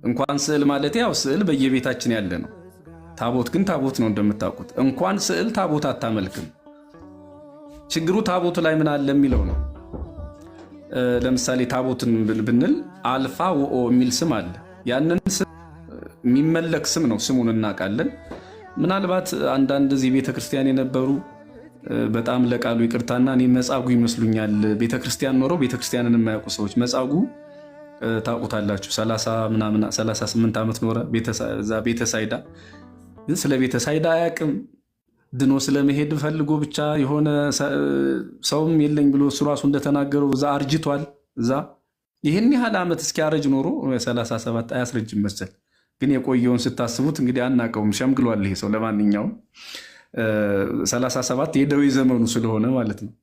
እንኳን ስዕል ማለት ያው ስዕል በየቤታችን ያለ ነው። ታቦት ግን ታቦት ነው እንደምታውቁት። እንኳን ስዕል ታቦት አታመልክም። ችግሩ ታቦቱ ላይ ምን አለ የሚለው ነው። ለምሳሌ ታቦትን ብንል አልፋ ወኦ የሚል ስም አለ። ያንን ስም የሚመለክ ስም ነው። ስሙን እናውቃለን። ምናልባት አንዳንድ እዚህ ቤተክርስቲያን የነበሩ በጣም ለቃሉ ይቅርታና እኔ መጻጉ ይመስሉኛል። ቤተክርስቲያን ኖረው ቤተክርስቲያንን የማያውቁ ሰዎች መጻጉ ታውቁታላችሁ። 38 ዓመት ኖረ እዛ ቤተሳይዳ፣ ግን ስለ ቤተሳይዳ አያውቅም። ድኖ ስለመሄድ ፈልጎ ብቻ የሆነ ሰውም የለኝ ብሎ እሱ ራሱ እንደተናገረው እዛ አርጅቷል። እዛ ይህን ያህል ዓመት እስኪያረጅ ኖሮ 37 አያስረጅም መሰል፣ ግን የቆየውን ስታስቡት እንግዲህ አናውቀውም። ሸምግሏል ይሄ ሰው። ለማንኛውም 37 የደዌ ዘመኑ ስለሆነ ማለት ነው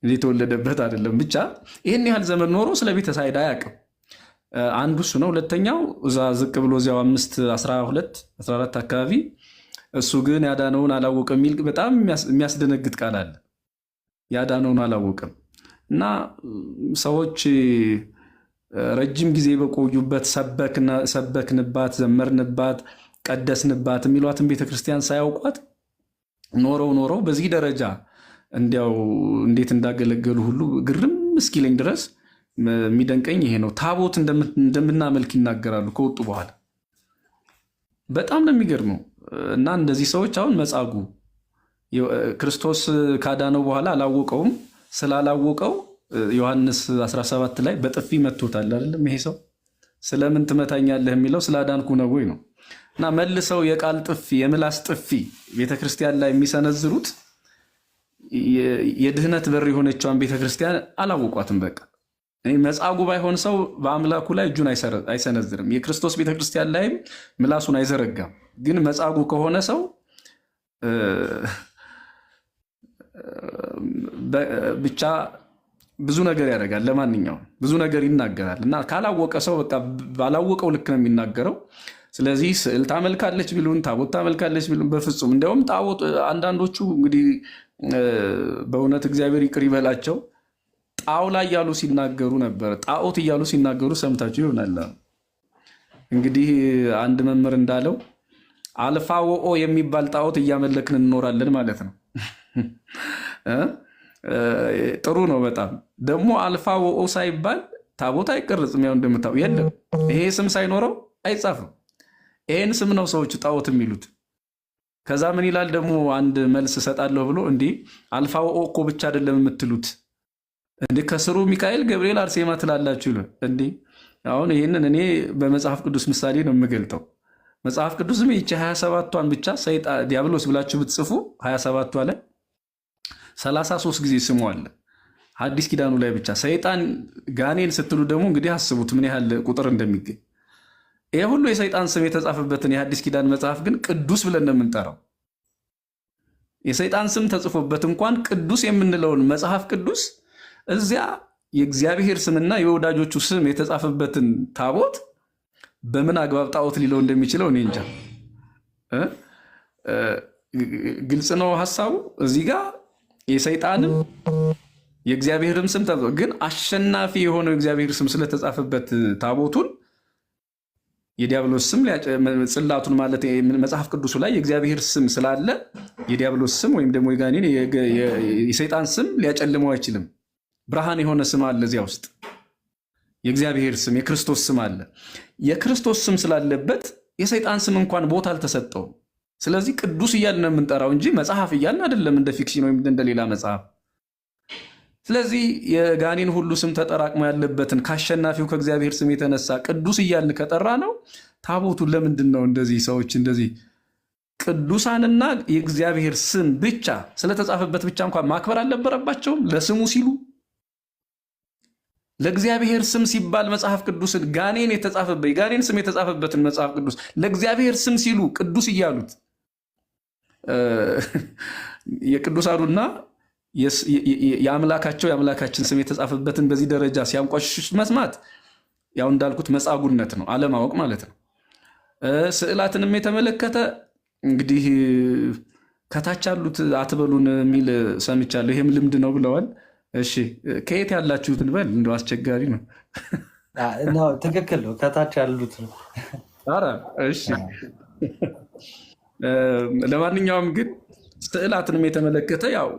የተወለደበት አይደለም። ብቻ ይህን ያህል ዘመን ኖሮ ስለ ቤተሳይዳ አያውቅም። አንዱ እሱ ነው። ሁለተኛው እዛ ዝቅ ብሎ እዚያው 5 12 14 አካባቢ እሱ ግን ያዳነውን አላወቅም የሚል በጣም የሚያስደነግጥ ቃል አለ። ያዳነውን አላወቅም እና ሰዎች ረጅም ጊዜ በቆዩበት ሰበክንባት፣ ዘመርንባት፣ ቀደስንባት የሚሏትን ቤተክርስቲያን ሳያውቋት ኖረው ኖረው በዚህ ደረጃ እንዲያው እንዴት እንዳገለገሉ ሁሉ ግርም እስኪለኝ ድረስ የሚደንቀኝ ይሄ ነው። ታቦት እንደምናመልክ ይናገራሉ ከወጡ በኋላ። በጣም ነው የሚገርመው። እና እንደዚህ ሰዎች አሁን መጻጉ ክርስቶስ ካዳነው በኋላ አላወቀውም። ስላላወቀው ዮሐንስ 17 ላይ በጥፊ መቶታል አይደለም? ይሄ ሰው ስለምን ትመታኛለህ የሚለው ስላዳንኩ ነው ወይ ነው። እና መልሰው የቃል ጥፊ የምላስ ጥፊ ቤተክርስቲያን ላይ የሚሰነዝሩት የድህነት በር የሆነችዋን ቤተክርስቲያን አላወቋትም። በቃ እኔ መጻጉዕ ባይሆን ሰው በአምላኩ ላይ እጁን አይሰነዝርም። የክርስቶስ ቤተክርስቲያን ላይም ምላሱን አይዘረጋም። ግን መጻጉዕ ከሆነ ሰው ብቻ ብዙ ነገር ያደርጋል። ለማንኛውም ብዙ ነገር ይናገራል እና ካላወቀ ሰው በቃ ባላወቀው ልክ ነው የሚናገረው። ስለዚህ ስዕል ታመልካለች ቢሉን፣ ታቦት ታመልካለች ቢሉን በፍጹም እንዲያውም ጣዖት አንዳንዶቹ እንግዲህ በእውነት እግዚአብሔር ይቅር ይበላቸው ጣውላ እያሉ ሲናገሩ ነበር። ጣዖት እያሉ ሲናገሩ ሰምታችሁ ይሆናል። እንግዲህ አንድ መምህር እንዳለው አልፋ ወኦ የሚባል ጣዖት እያመለክን እንኖራለን ማለት ነው። ጥሩ ነው በጣም ደግሞ አልፋ ወኦ ሳይባል ታቦት አይቀርጽም። ያው እንደምታው የለም ይሄ ስም ሳይኖረው አይጻፍም። ይሄን ስም ነው ሰዎቹ ጣዖት የሚሉት። ከዛ ምን ይላል ደግሞ አንድ መልስ እሰጣለሁ ብሎ እንዲህ አልፋ ወኦ እኮ ብቻ አይደለም የምትሉት እንዴ ከስሩ ሚካኤል፣ ገብርኤል፣ አርሴማ ትላላችሁ። እንዴ አሁን ይህንን እኔ በመጽሐፍ ቅዱስ ምሳሌ ነው የምገልጠው። መጽሐፍ ቅዱስም ይቺ 27ቷን ብቻ ሰይጣን ዲያብሎስ ብላችሁ ብትጽፉ 27ቷ ላይ 33 ጊዜ ስሙ አለ። ሐዲስ ኪዳኑ ላይ ብቻ ሰይጣን ጋኔን ስትሉ ደግሞ እንግዲህ አስቡት ምን ያህል ቁጥር እንደሚገኝ። ይህ ሁሉ የሰይጣን ስም የተጻፈበትን የሐዲስ ኪዳን መጽሐፍ ግን ቅዱስ ብለን ነው የምንጠራው። የሰይጣን ስም ተጽፎበት እንኳን ቅዱስ የምንለውን መጽሐፍ ቅዱስ እዚያ የእግዚአብሔር ስምና የወዳጆቹ ስም የተጻፈበትን ታቦት በምን አግባብ ጣዖት ሊለው እንደሚችለው እኔ እንጃ። ግልጽ ነው ሀሳቡ። እዚህ ጋር የሰይጣንም የእግዚአብሔርም ስም ግን አሸናፊ የሆነው የእግዚአብሔር ስም ስለተጻፈበት ታቦቱን የዲያብሎስ ስም ጽላቱን ማለት መጽሐፍ ቅዱሱ ላይ የእግዚአብሔር ስም ስላለ የዲያብሎስ ስም ወይም ደግሞ የጋኔን የሰይጣን ስም ሊያጨልመው አይችልም። ብርሃን የሆነ ስም አለ እዚያ ውስጥ የእግዚአብሔር ስም የክርስቶስ ስም አለ። የክርስቶስ ስም ስላለበት የሰይጣን ስም እንኳን ቦታ አልተሰጠውም። ስለዚህ ቅዱስ እያልን ነው የምንጠራው እንጂ መጽሐፍ እያልን አይደለም፣ እንደ fiction ወይም እንደ ሌላ መጽሐፍ። ስለዚህ የጋኔን ሁሉ ስም ተጠራቅሞ ያለበትን ከአሸናፊው ከእግዚአብሔር ስም የተነሳ ቅዱስ እያልን ከጠራ ነው ታቦቱን ለምንድን ነው እንደዚህ ሰዎች እንደዚህ ቅዱሳንና የእግዚአብሔር ስም ብቻ ስለተጻፈበት ብቻ እንኳን ማክበር አልነበረባቸውም? ለስሙ ሲሉ ለእግዚአብሔር ስም ሲባል መጽሐፍ ቅዱስን ጋኔን የተጻፈበት የጋኔን ስም የተጻፈበትን መጽሐፍ ቅዱስ ለእግዚአብሔር ስም ሲሉ ቅዱስ እያሉት የቅዱሳኑና የአምላካቸው የአምላካችን ስም የተጻፈበትን በዚህ ደረጃ ሲያንቋሽሽ መስማት ያው እንዳልኩት መጻጉነት ነው፣ አለማወቅ ማለት ነው። ስዕላትንም የተመለከተ እንግዲህ ከታች ያሉት አትበሉን የሚል ሰምቻለሁ። ይሄም ልምድ ነው ብለዋል። እሺ ከየት ያላችሁትን በል፣ እንደው አስቸጋሪ ነው። ትክክል ነው። ከታች ያሉት ነው። ኧረ እሺ። ለማንኛውም ግን ስዕላትንም የተመለከተ ያው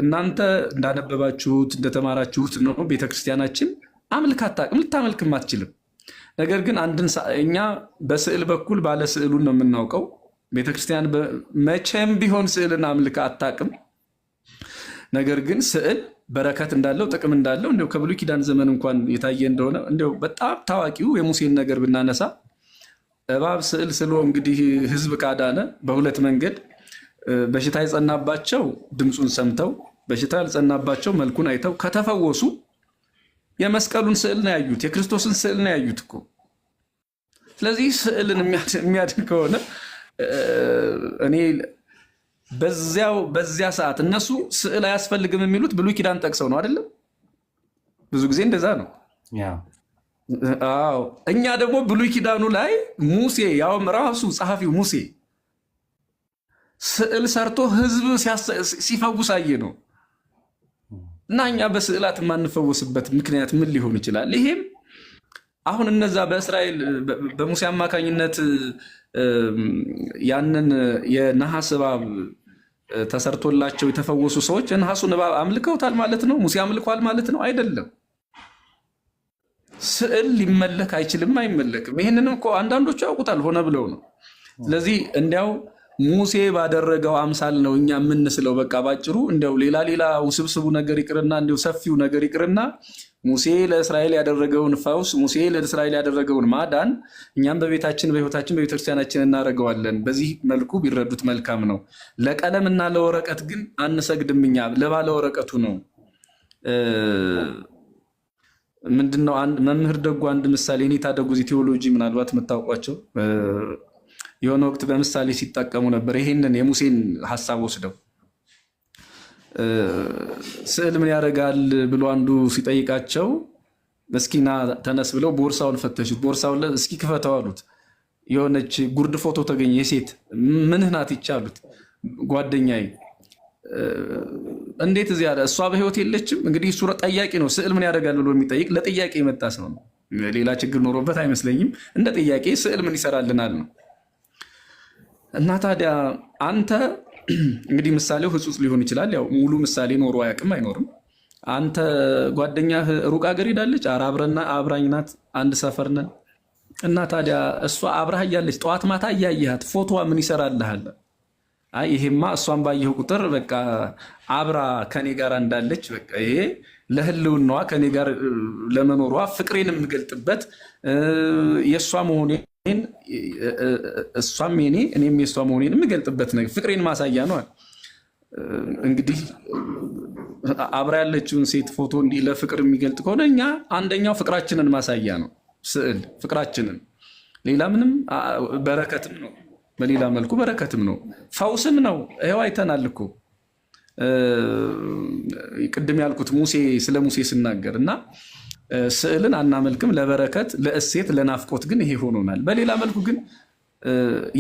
እናንተ እንዳነበባችሁት እንደተማራችሁት ነው። ቤተክርስቲያናችን አምልካ አታውቅም፣ ልታመልክም አትችልም። ነገር ግን አንድን እኛ በስዕል በኩል ባለ ስዕሉን ነው የምናውቀው። ቤተክርስቲያን መቼም ቢሆን ስዕልን አምልካ አታውቅም። ነገር ግን ስዕል በረከት እንዳለው ጥቅም እንዳለው እንዲያው ከብሉይ ኪዳን ዘመን እንኳን የታየ እንደሆነ እንዲያው በጣም ታዋቂው የሙሴን ነገር ብናነሳ እባብ ስዕል ስሎ እንግዲህ ሕዝብ ካዳነ በሁለት መንገድ በሽታ የጸናባቸው ድምፁን ሰምተው በሽታ ያልጸናባቸው መልኩን አይተው ከተፈወሱ የመስቀሉን ስዕል ነው ያዩት፣ የክርስቶስን ስዕል ነው ያዩት እኮ። ስለዚህ ስዕልን የሚያድን ከሆነ እኔ በዚያ ሰዓት እነሱ ስዕል አያስፈልግም የሚሉት ብሉይ ኪዳን ጠቅሰው ነው አይደለም? ብዙ ጊዜ እንደዛ ነው። አዎ እኛ ደግሞ ብሉይ ኪዳኑ ላይ ሙሴ ያውም ራሱ ጸሐፊው ሙሴ ስዕል ሰርቶ ህዝብ ሲፈውስ አየ ነው። እና እኛ በስዕላት የማንፈወስበት ምክንያት ምን ሊሆን ይችላል? ይሄም አሁን እነዛ በእስራኤል በሙሴ አማካኝነት ያንን የነሐስ እባብ ተሰርቶላቸው የተፈወሱ ሰዎች የነሐሱን እባብ አምልከውታል ማለት ነው? ሙሴ አምልኳል ማለት ነው? አይደለም። ስዕል ሊመለክ አይችልም፣ አይመለክም። ይህንንም እኮ አንዳንዶቹ ያውቁታል፣ ሆነ ብለው ነው። ስለዚህ እንዲያው ሙሴ ባደረገው አምሳል ነው እኛ የምንስለው። በቃ ባጭሩ እንዲያው ሌላ ሌላ ውስብስቡ ነገር ይቅርና እንዲያው ሰፊው ነገር ይቅርና ሙሴ ለእስራኤል ያደረገውን ፈውስ፣ ሙሴ ለእስራኤል ያደረገውን ማዳን እኛም በቤታችን በሕይወታችን በቤተክርስቲያናችን እናደርገዋለን። በዚህ መልኩ ቢረዱት መልካም ነው። ለቀለምና ለወረቀት ግን አንሰግድም። እኛ ለባለ ወረቀቱ ነው። ምንድነው መምህር ደጉ አንድ ምሳሌ እኔ ታደጉ ቴዎሎጂ ምናልባት የምታውቋቸው የሆነ ወቅት በምሳሌ ሲጠቀሙ ነበር። ይሄንን የሙሴን ሀሳብ ወስደው ስዕል ምን ያደርጋል ብሎ አንዱ ሲጠይቃቸው እስኪና ተነስ ብለው ቦርሳውን ፈተሹት። ቦርሳውን እስኪ ክፈተው አሉት። የሆነች ጉርድ ፎቶ ተገኘ፣ የሴት ምንህ ናት ይቻሉት ጓደኛዬ እንዴት እዚህ አለ። እሷ በህይወት የለችም። እንግዲህ እሱ ጠያቂ ነው። ስዕል ምን ያደርጋል ብሎ የሚጠይቅ ለጥያቄ የመጣ ሰው ነው። ሌላ ችግር ኖሮበት አይመስለኝም። እንደ ጥያቄ ስዕል ምን ይሰራልናል ነው። እና ታዲያ አንተ እንግዲህ ምሳሌው ህጹጽ ሊሆን ይችላል። ያው ሙሉ ምሳሌ ኖሮ አያውቅም፣ አይኖርም። አንተ ጓደኛህ ሩቅ ሀገር ሄዳለች፣ ኧረ አብራኝ ናት፣ አንድ ሰፈር ነን። እና ታዲያ እሷ አብራህ እያለች ጠዋት ማታ እያየሃት ፎቶዋ ምን ይሰራልሃል? አይ ይሄማ እሷን ባየሁ ቁጥር በቃ አብራ ከኔ ጋር እንዳለች በቃ ይሄ ለህልውናዋ ከኔ ጋር ለመኖሯ ፍቅሬን የምገልጥበት የእሷ መሆኔን እሷም የኔ እኔም የእሷ መሆኔን የምገልጥበት ነገር ፍቅሬን ማሳያ ነው። እንግዲህ አብራ ያለችውን ሴት ፎቶ እንዲህ ለፍቅር የሚገልጥ ከሆነ እኛ አንደኛው ፍቅራችንን ማሳያ ነው ስዕል ፍቅራችንን፣ ሌላ ምንም በረከትም ነው። በሌላ መልኩ በረከትም ነው፣ ፈውስም ነው። ይኸው አይተናል እኮ ቅድም ያልኩት ሙሴ ስለ ሙሴ ስናገር እና ስዕልን አናመልክም ለበረከት ለእሴት ለናፍቆት ግን ይሄ ሆኖናል። በሌላ መልኩ ግን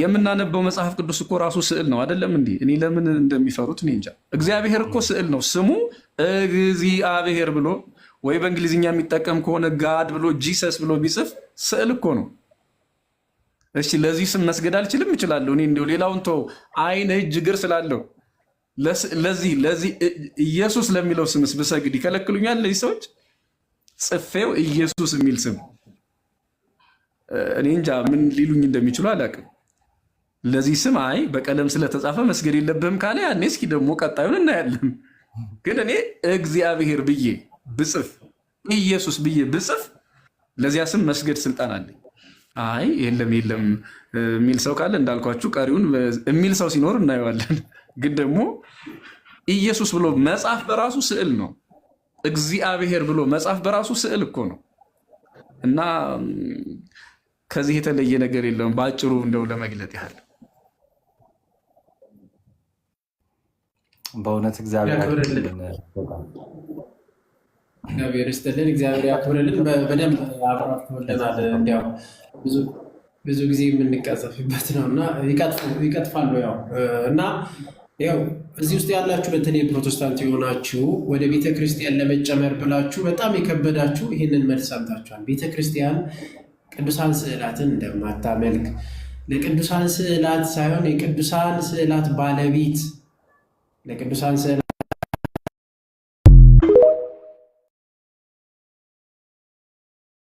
የምናነበው መጽሐፍ ቅዱስ እኮ ራሱ ስዕል ነው አይደለም እንዴ? እኔ ለምን እንደሚፈሩት እኔ እንጃ። እግዚአብሔር እኮ ስዕል ነው። ስሙ እግዚአብሔር ብሎ ወይ በእንግሊዝኛ የሚጠቀም ከሆነ God ብሎ Jesus ብሎ ቢጽፍ ስዕል እኮ ነው። እሺ ለዚህ ስም መስገድ አልችልም? እችላለሁ። እኔ እንደው ሌላውን ተው፣ ዓይን እጅ እግር ስላለው ለዚህ ለዚህ ኢየሱስ ለሚለው ስምስ ብሰግድ ይከለክሉኛል? እነዚህ ሰዎች ጽፌው ኢየሱስ የሚል ስም እኔ እንጃ ምን ሊሉኝ እንደሚችሉ አላውቅም። ለዚህ ስም አይ በቀለም ስለተጻፈ መስገድ የለብህም ካለ ያኔ እስኪ ደግሞ ቀጣዩን እናያለን። ግን እኔ እግዚአብሔር ብዬ ብጽፍ ኢየሱስ ብዬ ብጽፍ ለዚያ ስም መስገድ ስልጣን አለኝ። አይ የለም የለም የሚል ሰው ካለ እንዳልኳችሁ ቀሪውን የሚል ሰው ሲኖር እናየዋለን። ግን ደግሞ ኢየሱስ ብሎ መጻፍ በራሱ ስዕል ነው። እግዚአብሔር ብሎ መጻፍ በራሱ ስዕል እኮ ነው። እና ከዚህ የተለየ ነገር የለውም። በአጭሩ እንደው ለመግለጥ ያህል በእውነት እግዚአብሔር ያክብርልን፣ እግዚአብሔር ይስጥልን፣ እግዚአብሔር ያክብርልን። በደንብ አብራርተውልናል። እንዲያው ብዙ ብዙ ጊዜ የምንቀጸፍበት ነው እና ይቀጥፋሉ። ያው እና ያው እዚህ ውስጥ ያላችሁ በተለይ ፕሮቴስታንት የሆናችሁ ወደ ቤተ ክርስቲያን ለመጨመር ብላችሁ በጣም የከበዳችሁ ይህንን መልስ ሰምታችኋል። ቤተ ክርስቲያን ቅዱሳን ስዕላትን እንደማታመልክ፣ ለቅዱሳን ስዕላት ሳይሆን የቅዱሳን ስዕላት ባለቤት ለቅዱሳን ስዕላት